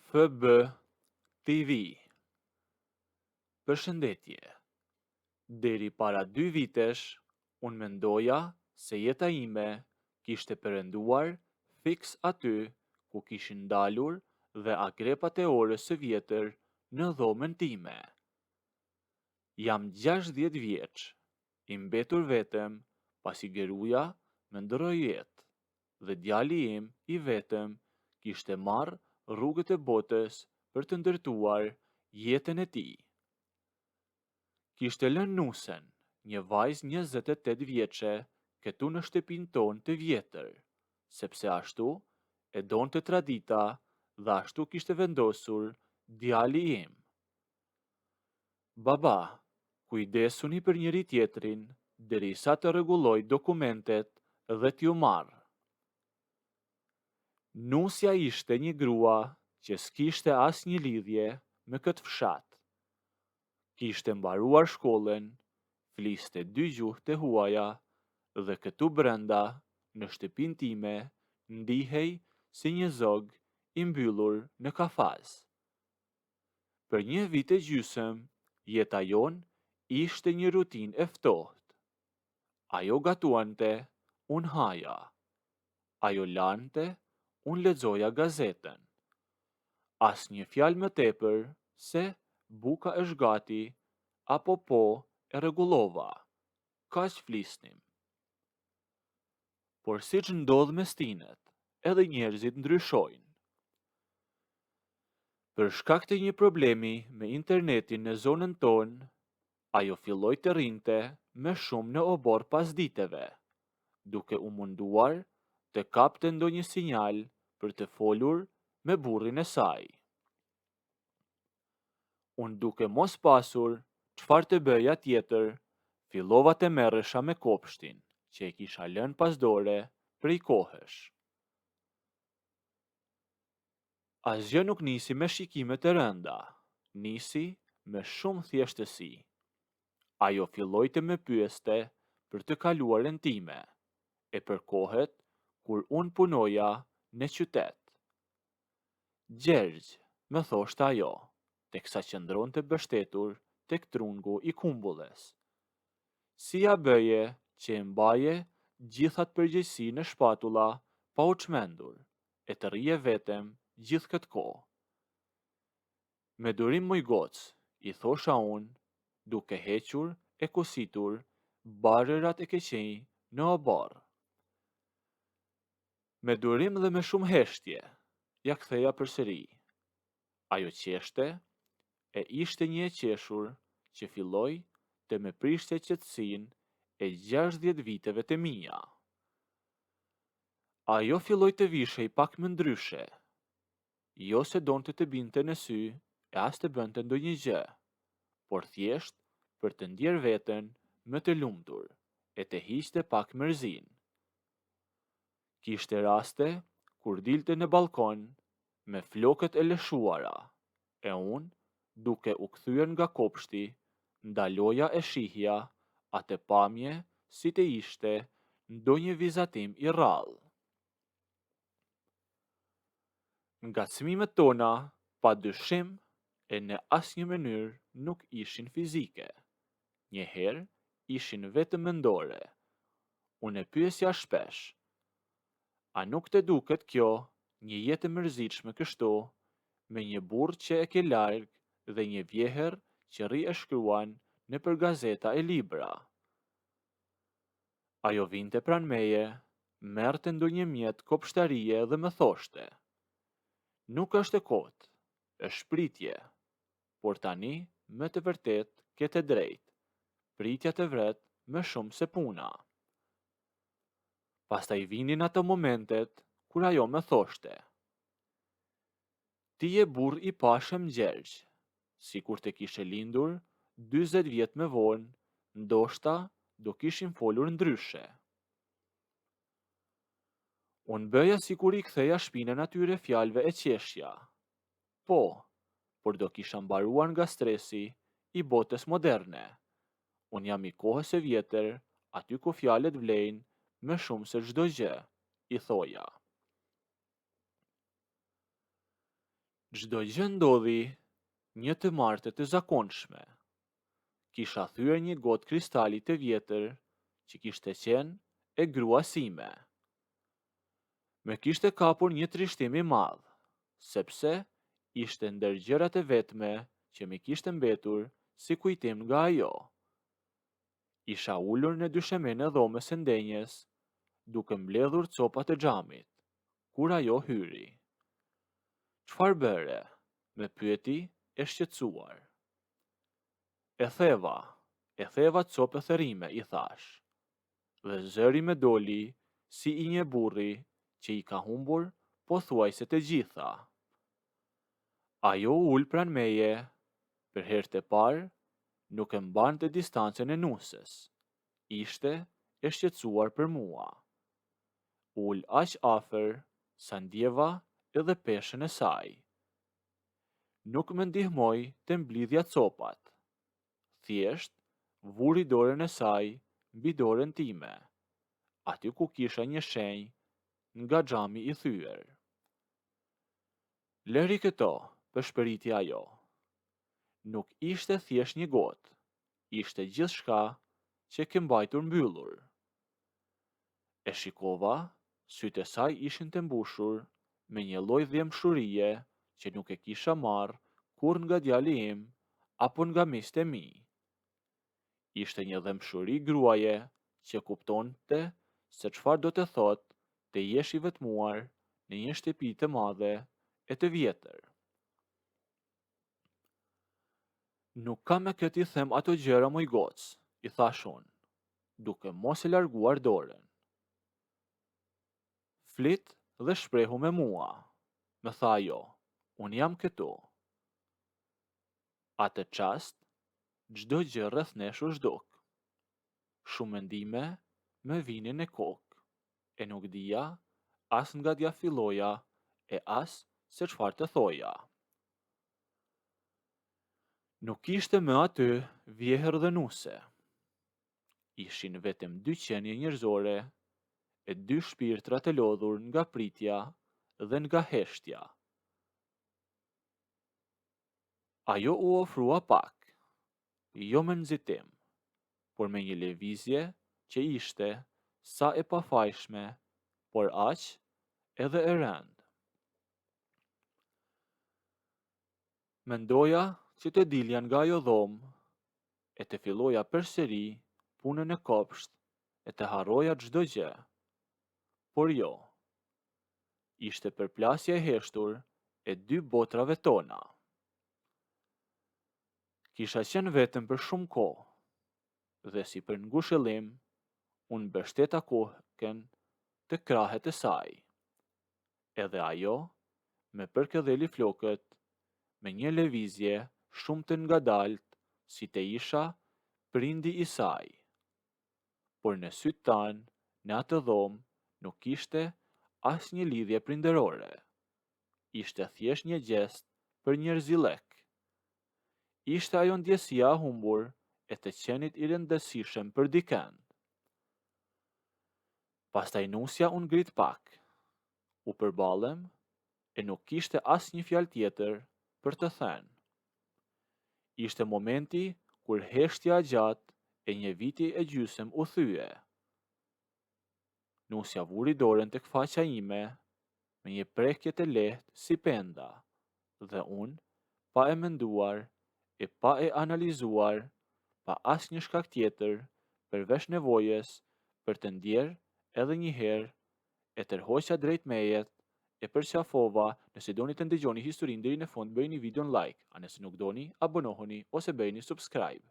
FB TV Përshëndetje. Deri para dy vitesh, unë mendoja se jeta ime kishte perënduar fiks aty ku kishin ndalur dhe akrepat e orës së vjetër në dhomën time. Jam 60 vjeç, i mbetur vetëm pasi gruaja më ndërroi jetë dhe djali im i vetëm kishte marrë rrugët e botës për të ndërtuar jetën e tij. Kishte lënë nusen, një vajzë 28 vjeçe, këtu në shtëpinë tonë të vjetër, sepse ashtu e donte tradita dhe ashtu kishte vendosur djali im. Baba, kujdesuni për njëri-tjetrin derisa të rregulloj dokumentet dhe t'ju marr. Nusja ishte një grua që s'kishte asnjë lidhje me këtë fshat. Kishte mbaruar shkollën, fliste dy gjuhë të huaja dhe këtu brenda në shtëpinë time ndihej si një zog i mbyllur në kafaz. Për një vit e gjysmë, jeta jonë ishte një rutinë e ftohtë. Ajo gatuante, unë haja. Ajo lante, unë lexoja gazetën. Asnjë fjalë më tepër se buka është gati apo po e rregullova. Kaq flisnim. Por siç ndodh me stinët, edhe njerëzit ndryshojnë. Për shkak të një problemi me internetin në zonën tonë, ajo filloi të rrinte më shumë në oborr pasditeve, duke u munduar të kapte ndonjë sinjal për të folur me burrin e saj. Unë duke mos pasur çfarë të bëja tjetër, fillova të merresha me kopshtin që e kisha lënë pas dore prej kohësh. Asgjë nuk nisi me shikime të rënda, nisi me shumë thjeshtësi. Ajo filloi të më pyeste për të kaluarën time, e për kohët kur unë punoja në qytet. Gjergj, më thoshte ajo, teksa qëndronte mbështetur tek trungu i kumbullës. Si ia bëje që e mbaje gjithë atë përgjegjësi në shpatulla pa u çmendur e të rrije vetëm gjithë këtë kohë? Me durim moj gocë, i thosha unë, duke hequr e kositur barërat e këqinj në oborr. Me durim dhe me shumë heshtje, ia ktheja përsëri. Ajo qeshte, e ishte një e qeshur që filloi të më prishte qetësinë e 60 viteve të mia. Ajo filloi të vishej pak më ndryshe. Jo se donte të binte në sy e as të bënte ndonjë gjë, por thjesht për të ndjerë veten më të lumtur e të hiqte pak mërzinë. Kishte raste kur dilte në ballkon me flokët e lëshuara, e unë, duke u kthyer nga kopshti, ndaloja e shihja atë pamje si të ishte ndonjë vizatim i rrallë. Ngacmimet tona, pa dyshim e në asnjë mënyrë nuk ishin fizike. Një herë ishin vetëm mendore. Unë e pyesja shpesh, A nuk të duket kjo një jetë e mërzitshme kështu, me një burrë që e ke larg dhe një vjehërr që rri e shkruan nëpër gazeta e libra? Ajo vinte pranë meje, merrte ndonjë mjet kopshtarie dhe më thoshte, Nuk është e kotë, është pritje, por tani me të vërtetë ke të drejtë, pritja të vret më shumë se puna. Pastaj vinin ato momentet kur ajo më thoshte, Ti je burrë i pashëm Gjergj, sikur të kishe lindur 40 vjet më vonë, ndoshta do kishim folur ndryshe. Unë bëja sikur i ktheja shpinën atyre fjalëve e qeshja. Po, por do kisha mbaruar nga stresi i botës moderne. Unë jam i kohës së vjetër, aty ku fjalët vlejnë më shumë se çdo gjë, i thoja. Çdo gjë ndodhi një të marte të zakonshme. Kisha thyer një gotë kristali të vjetër që kishte qenë e gruas sime. Më kishte kapur një trishtim i madh, sepse ishte ndër gjërat e vetme që m'i kishte mbetur si kujtim nga ajo. Isha ulur në dyshemenë e dhomës së ndenjes, duke mbledhur copat e xhamit, kur ajo hyri. Çfarë bëre? më pyeti e shqetësuar. E theva, e theva copë e thërrime, i thashë. Dhe zëri më doli si i një burri që i ka humbur pothuajse të gjitha. Ajo u ul pranë meje, për herë të parë nuk e mbante distancën e nuses. Ishte e shqetësuar për mua. U ul aq afër sa ndjeva edhe peshën e saj. Nuk më ndihmoi të mblidhja copat. Thjesht vuri dorën e saj mbi dorën time, aty ku kisha një shenjë nga xhami i thyer. Lëri këto, pëshpëriti ajo. Nuk ishte thjesht një gotë, ishte gjithçka që ke mbajtur mbyllur. E shikova, sytë e saj ishin të mbushur me një lloj dhembshurie që nuk e kisha marrë kurrë nga djali im apo nga miqtë e mi. Ishte një dhembshuri gruaje që kuptonte se çfarë do të thotë të jesh i vetmuar në një shtëpi të madhe e të vjetër. Nuk kam me kë t'i them ato gjëra moj gocë, i thashë unë, duke mos e larguar dorën. Flit dhe shprehu me mua, më tha ajo, unë jam këtu. Atë çast, çdo gjë rreth nesh u zhduk. Shumë mendime më vinin në kokë, e nuk dija as nga t'ia filloja e as se çfarë të thoja. Nuk kishte më aty vjehërr dhe nuse. Ishin vetëm dy qenie njerëzore e dy shpirtra të lodhur nga pritja dhe nga heshtja. Ajo u afrua pak, jo me nxitim, por me një lëvizje që ishte sa e pafajshme, por aq edhe e rëndë. Mendoja që të dilja nga ajo dhomë e të filloja përsëri punën në kopsht e të harroja çdo gjë. Por jo. Ishte përplasja e heshtur e dy botërave tona. Kisha qenë vetëm për shumë kohë dhe si për ngushëllim, unë mbështeta kokën te krahët e saj. Edhe ajo më përkëdheli flokët me një lëvizje shumë të ngadaltë si të isha prindi i saj. Por në sytë tanë, në atë dhomë, nuk kishte asnjë lidhje prindërore. Ishte thjesht një gjest për njerëzillëk. Ishte ajo ndjesia e humbur e të qenit i rëndësishëm për dikënd. Pastaj nusja u ngrit pak. U përballëm e nuk kishte asnjë fjalë tjetër për të thënë. Ishte momenti kur heshtja e gjatë e një viti e gjysmë u thye. Nusja vuri dorën tek faqja ime me një prekje të lehtë si penda dhe unë, pa e menduar e pa e analizuar, pa asnjë shkak tjetër përveç nevojës për të ndjerë edhe një herë, e tërhoqa drejt meje, e përqafova, nëse doni të ndëgjoni historinë deri në fund bëjeni videon like, a nëse nuk doni, abonohuni ose bëjeni subscribe.